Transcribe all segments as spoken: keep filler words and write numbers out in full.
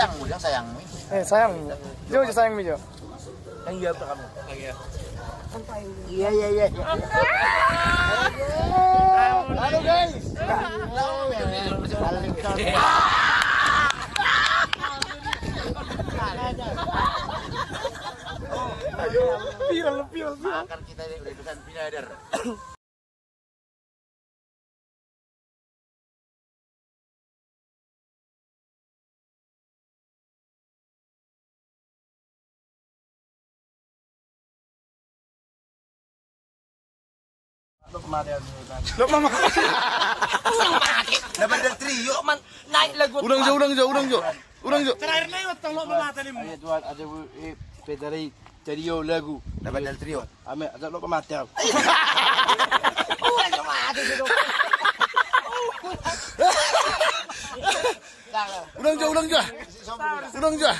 Sayangmu, yang sayangmu. Eh, sayangmu. Jo, jo, sayangmu, jo. Yang iya, apa kamu? Yang iya. Iya, iya, iya. Halo, guys. Halo. Viral, viral, viral. Makan kita ini udah ikutan pinadar. Lok mama. Dapat dari trio man naik lagu. Ulang jo, ulang jo, ulang jo. Ulang jo. Terakhir naik waktu lok mama tadi. Ayo tuan, ada eh, Federasi. Jadi yo lagu. Dapat dari trio. Ame, ada lo pemati. Ulang jo, ulang jo. Ulang jo.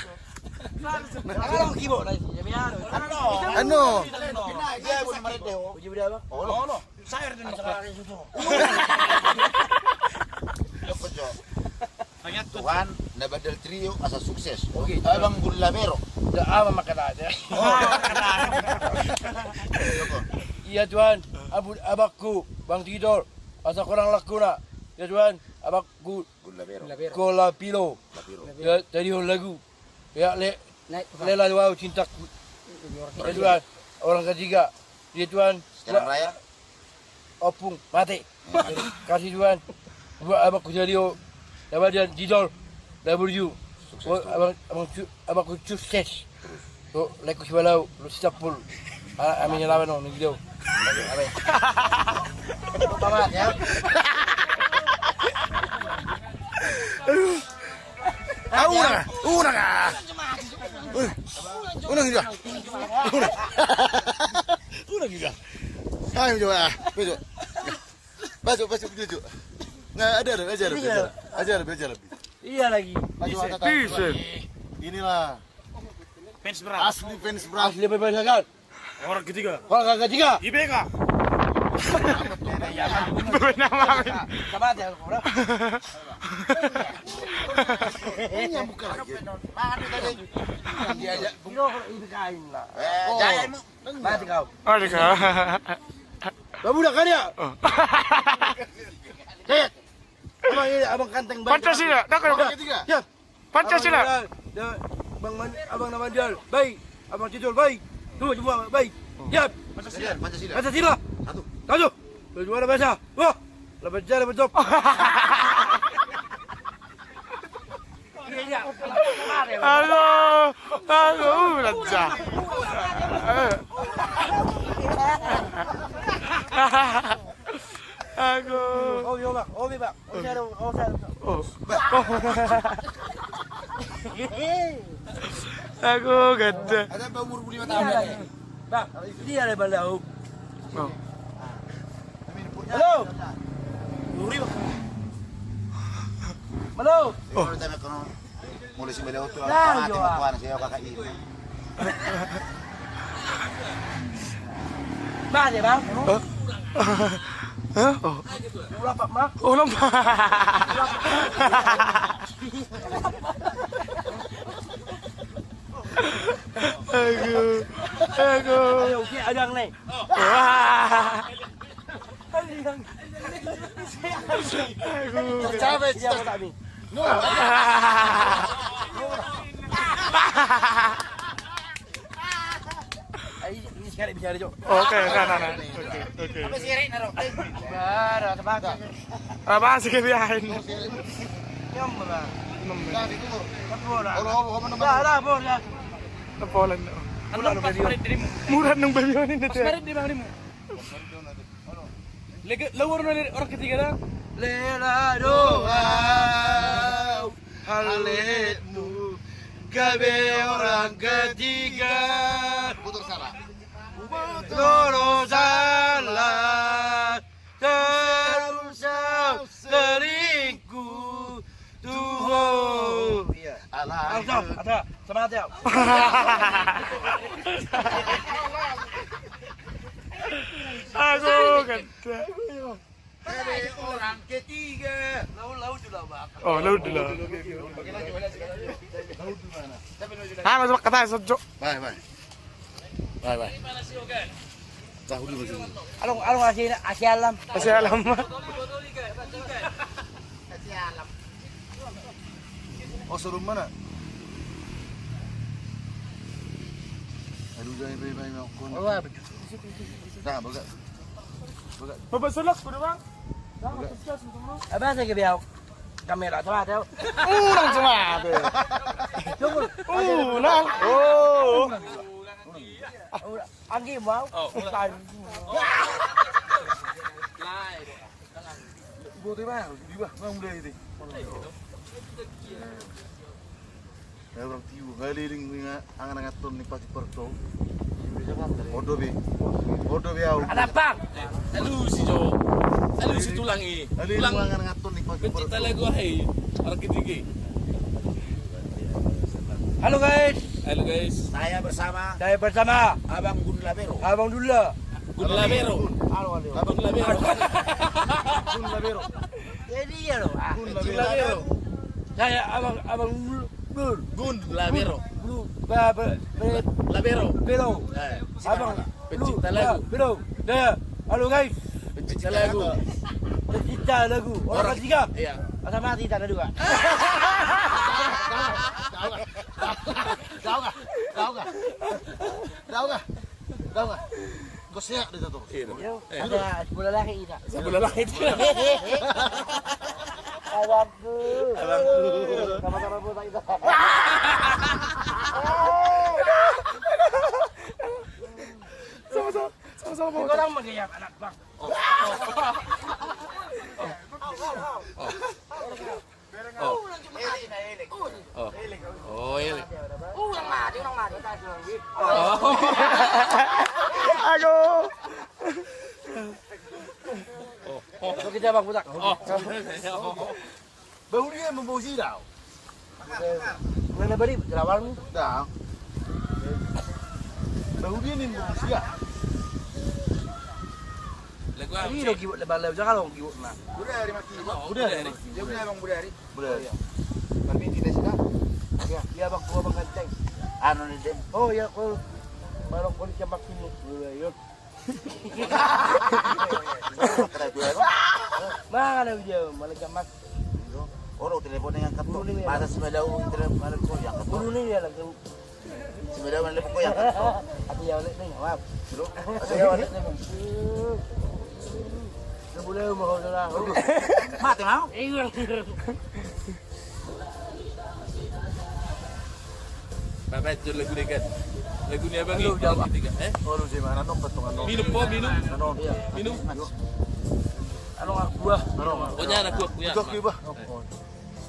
Anu. Uji berapa? Tuhan, na badal trio asa sukses. Oke. Abang Gula Bero. Da abang makada aja. Oh. Iya Tuhan, abu abangku Bang Tidor asa kurang lakuna. Ya Tuhan, abangku Gula Bero. Gula Pilo. Gula Pilo. Ya, jadi lagu. Ya, le, lela wau cintaku. Ya Tuhan, orang ketiga. Ya Tuhan, sekarang raya. Opung, mate. Kasih Tuhan. Dua abangku jadi o. Dapat dia didol. Dapat you. Abang abangku sukses. Lo leku si balau, lo si sapul. Amin lawan o, minggu. Amin. Tamat ya. Auna, una ka. Una juga. Una juga. Ayo juga. Baca, baca, baca. Nah, ada, ada, ajar, ajar, ajar, ajar. Iya lagi. Bisa. Inilah fans berat. Asli fans berat. Asli fans berat. Orang ketiga. Orang ketiga. I B K. Nama. Sama aja orang. Ini yang bukan lagi. Mana tadi? Diajak. Ini orang I B K ini lah. Eh, jangan. Mati kau. Mati kau. Babu dah kali ya? Set. Abang ini abang kanteng baik. Pancasila, dah kau. Siap. Pancasila. Abang Nabandal, baik. Abang Cidul, baik. Tuh, semua baik. Siap. Pancasila. Pancasila. Satu. Satu. Dua, dua, baca. Wah. Lepas jalan, lepas jop. Aduh, aduh, raja. Aduh. Oh, iya, Bang. Oh, iya, Bang. Oh, saya, oh, saya. Oh. Aduh, ganda. Ada umur lima tahun. Bah, dia ada bala. Oh. Halo. Uri, Bang. Halo. Oh. Mulai si bala tu, nah, apa, iya, mati, Bang. Tuan, saya kakak ini. Bah, dia, Bang. Hah? Hah? Oh. Ulah, Pak, Bang. Oh, nampak. Aduh, aduh. Ayo, oke, ada yang naik. Wah. Aduh. Capek, capek. Ini sekali bicara, Cok. Oke, nah, nah, nah. Oke, oke. Apa sih, Rek, naro? Bara, semangat. Apa sih kebiasaan? Nyom, Bang. Nyom, Bang. Dah, dah, Bor, dah. Nepolan. Anu, pas parit dirimu. Murah nung babi on ini. Pas parit di bang dirimu. Lega, lawan orang ketiga dah. Lela doau haletmu gabe orang ketiga. Putar salah. Putar salah. Terus selingkuh. Tuho. Iya. Alah. Ada, ada. Sama ada. Aduh, kan. Ada orang ketiga. Laut, laut dulu, Bang. Oh, laut dulu. Oke, oke, oke. Ama sama kata sajo. Bae, bae. Bae, bae. Tahu dulu, dulu. Along, along asi, asi alam. Asi alam. Oh, suruh mana? Aduh, jangan, bae, bae, bae. Oh, wah. Nah, buka. Buka. Bapak Solok, kudu, Bang. Buka. Apa saya ke biau? Kamera, coba, coba. Unang, coba. Coba. Unang. Oh. Anggi mau. Oh, unang. Bote baru, di bawah, bang, udah ini. Ya, orang tiu, kali ini, angan-angan ton ni pasti perto. Odo be. Odo be au. Ada bang. Alusi jo. Alusi tulang i. Tulang. Angan-angan ton ni pasti perto. Pencipta lagu, hai. Orang ketiga. Halo guys. Halo guys. Saya bersama. Saya bersama. Abang Gun Labero. Abang Dulla. Gun Labero. Halo, halo. Abang Labero. Gun Labero. Jadi ya lo. Ah. Gun Labero. Saya abang, abang Gun. Gun Labero. Gun, Gun, ba, ba, ba, Labero. Bero. Eh, abang pencipta lagu. Bero. Dah. Halo guys. Pencipta lagu. Pencipta lagu. Orang ketiga. Iya. Masa mati tanah dua. Tahu nggak? Tahu nggak? Tahu nggak? Tahu nggak? Kau sehat di situ. Iya. Ada sebelah lagi kita. Sebelah lagi. Abangku. Abangku. Sama-sama pun tak kita. Sama-sama. Sama-sama. Ini orang mengayap anak bang. Oh. Oh. Oh. Oh, elek. Ulang mati, ulang mati. Oh. Aduh. Oh. Kita bang putar. Oh. Bahu dia membawa sida. Mana bari jerawal ni? Dah. Bahu dia ni membawa sida. Ini lo kibot lebar lebar jangan lo kibot nah. Udah hari mati. Udah hari mati. Dia punya abang udah hari. Udah hari. Tapi tidak sida. Ya, dia abang tua abang ganteng. Anu ni dem. Oh ya kau. Baru kau di jambak sini. Udah yuk. Mana dia malah jamak. Oro telepon yang angkat tu. Masa si Madau telepon malam tu yang angkat tu. Guru ni dia langsung. Si Madau malam pokok yang angkat tu. Aku ya oleh ni, maaf. Bro, asal ya oleh ni. Dia boleh mau saudara. Mati mau? Iya. Bapak itu lagu dekat. Lagu ni abang ni. Aduh, jauh, Bang. Tiga, eh? Oh, lu sih mana nong patungan nong. Minum po, minum. Nong. Minum. Anu aku buah. Anu. Oh, nyara aku, aku, ya. Aku buah.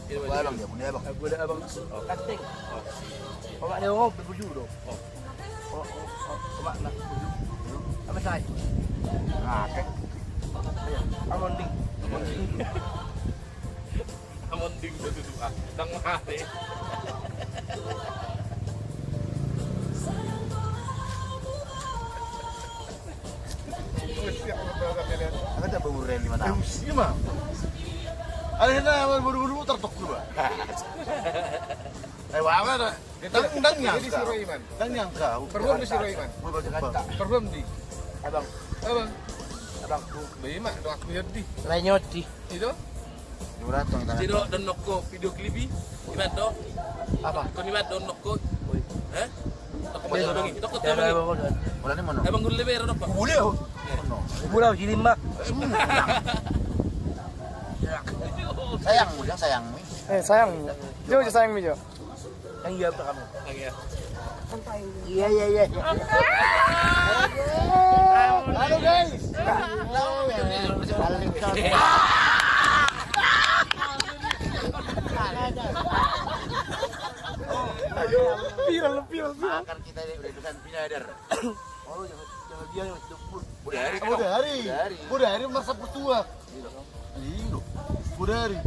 Ini barang dia punya abang. Aku ada abang. Oh. Kating. Oh. Omak dia ngomong berbulu dong. Oh. Oh, oh, oh, omak nak berbulu. Apa saya? Nah, kayak. Iya, abang ding. Amon ding satu dua, dang mate. Ada tak berurel di mana? Usia mah. Ada yang buru-buru tertok dulu. Eh, apa dah? Dang, dang nyangka. Dang nyangka. Perform di si Roiman. Perform di. Abang. Abang. Abang. Bima, do aku yodi. Lain yodi. Itu? Murah tong tangan. Siro don nokko video klip i. Ibat do. Apa? Kon ibat don nokko. Hah? Toko mana lagi? Toko mana? Mulai mana? Abang gule bero nokko. Gule. Gule di lima. Sayang, sayang. Eh, sayang. Jo, jo, sayang mi jo. Yang iya apa kamu? Yang iya. Iya, iya, iya. Halo, guys. Viral, viral, viral. Makan kita ini udah ikutan pinadar. Oh, jangan, jangan dia yang debut. Udah hari. Udah hari. Udah hari. Udah hari merasa bertuah. Indo. Budari.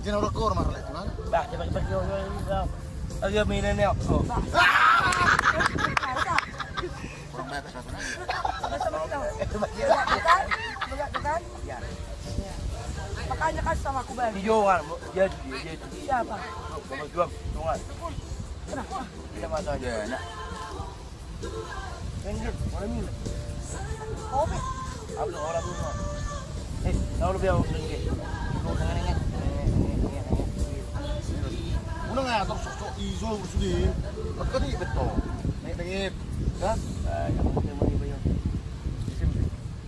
Jena udah kor marle, cuman. Bah, cepat, cepat, cepat, cepat. Ayo, milenial. Oh. Kurang banyak kasar. Makanya kan sama aku balik. Iya, Wan. Dia, dia, dia. Siapa? Bapak Juang, Juang. Tidak masuk aja. Ya, nak. Minggir, orang minggir. Kopi. Abang orang rumah. Eh, tahu lebih awak minggir. Lu dengar ingat. Udah nggak, terus sok iso sudah. Kau tadi betul. Naik dengit, kan? Ah, yang penting mau ibayo.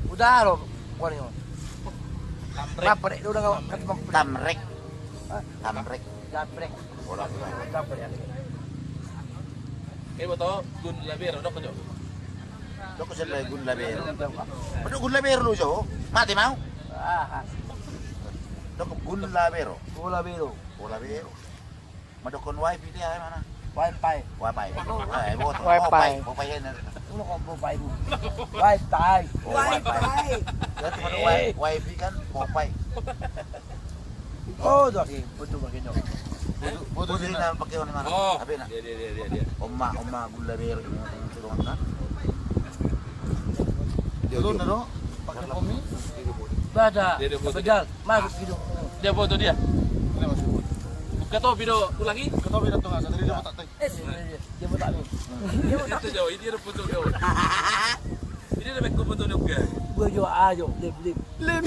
Udah lo, pokoknya. Tamrek. Tamrek, udah nggak. Tamrek. Hah? Tamrek. Gabrek. Ora, ora. Gabrek. Eh, boto, gun labero, dok jo. Dok jo, gun labero. Dok gun labero lu jo. Mate mau? Ah. Dok gun labero. Bola bero. Bola bero. Madokon wifi dia mana? Wifi. Wifi. Eh, boto. Wifi. Wifi, wifi ini. Ulo ko wifi bu. Wifi. Oh, wifi. Wifi. Ya, cuma wi-, wifi kan, wifi. Oh, tuh, oke. Betul, pakai dong. Boto, boto, boto dia na pakai orang mana? Oh. Apa na? Dia, dia, dia, dia, dia. Oma, oma gula ber, suruh makan. Dia, dia. Pakai komi? Bada. Dia, dia, boto. Begal. Masuk gitu. Dia foto dia. Ini masuk foto. Buka topi do, ulangi. Buka topi do, tengah, tadi dia botak, tai. Eh, dia, dia, dia botak ni. Dia botak. Itu jauh, ini ada foto jauh. Ini ada back foto juga. Gua jauh aja, lem, lem. Lem.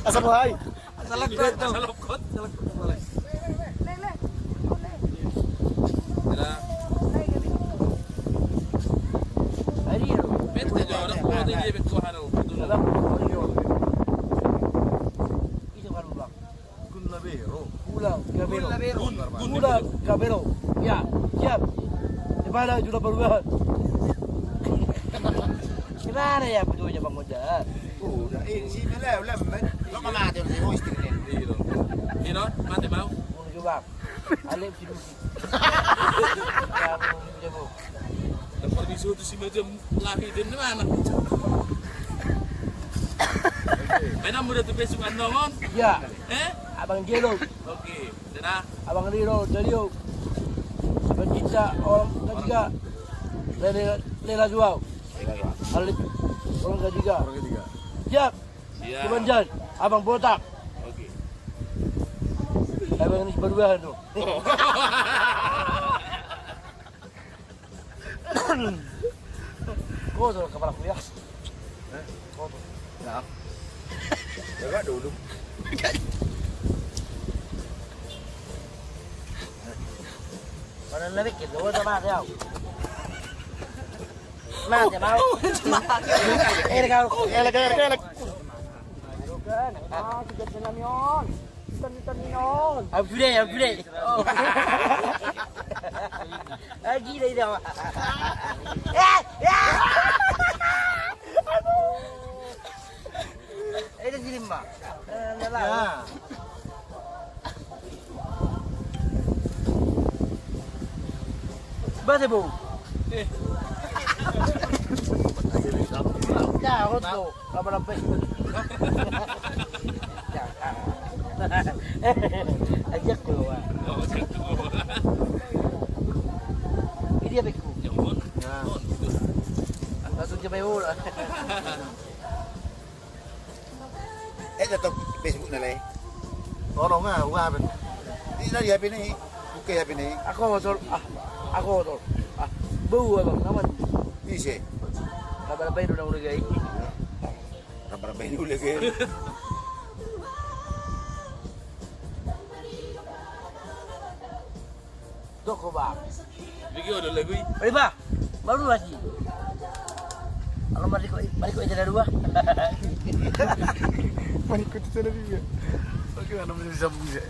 Asal hai. Salah kot, salah kot, salah kot, salah. Dah. Bete jauh, ada foto dia, back foto, ada foto. Gun labero. Gula gabero. Gula gabero. Gula gabero. Ya, siap. Di mana sudah berubah? Di mana ya, betul ya, Bang Oja? Udah, eh, si Mela, udah, men. Lo kemana tuh, si Roy, istri dia? Iya, dong. Iya, dong. Mati, mau? Mau juga. Alem si Duki. Ya, mau, ya, mau. Dapat disuruh tuh si macam lari di mana? Main amu dah tuh besok andongon? Ya. Eh? Abang Jelo. Oke, dadah. Abang Riro, Dalio. Abang Cinta, orang ketiga. Lela, Lela Jual. Alip, orang ketiga. Orang ketiga. Siap. Siap. Komandan, Abang Botak. Oke. Abang ini baru bahan tuh. Oh. Kotor kepala kuliah. Hah? Kotor. Nah. Jaga dulu. Mana lagi gitu, gua sama dia. Mate mau. Eh, kau. Elek, elek, elek. Bukan. Ah, sudah kena mion. Ikan-ikan mion. Ampure, ampure. Oh. Ah, gila ini, Pak. Eh, ya. Aduh. Eh, dia gini, Pak. Eh, dia lah. Ya. Bate, Bou. Eh. Ya, hot, Bou. Apa lampe? Ya. Ajak keluar. Ini dia, Bek. Ya. Langsung jumpa, Bou. Eh, tetap Facebook na lai. Tolong ah, gua apa? Ini dari H P ni. Buka H P ni. Aku motor. Ah, aku motor. Ah, bau abang, aman. Ise. Raba-raba ini udah mulai gay. Raba-raba ini udah gay. Dok ho, Bang. Bigi udah lagu i. Oi, Bang. Baru lagi. Kalau mariko, mariko itu ada dua. Mariko itu ada dua. Oke, mana bisa bisa.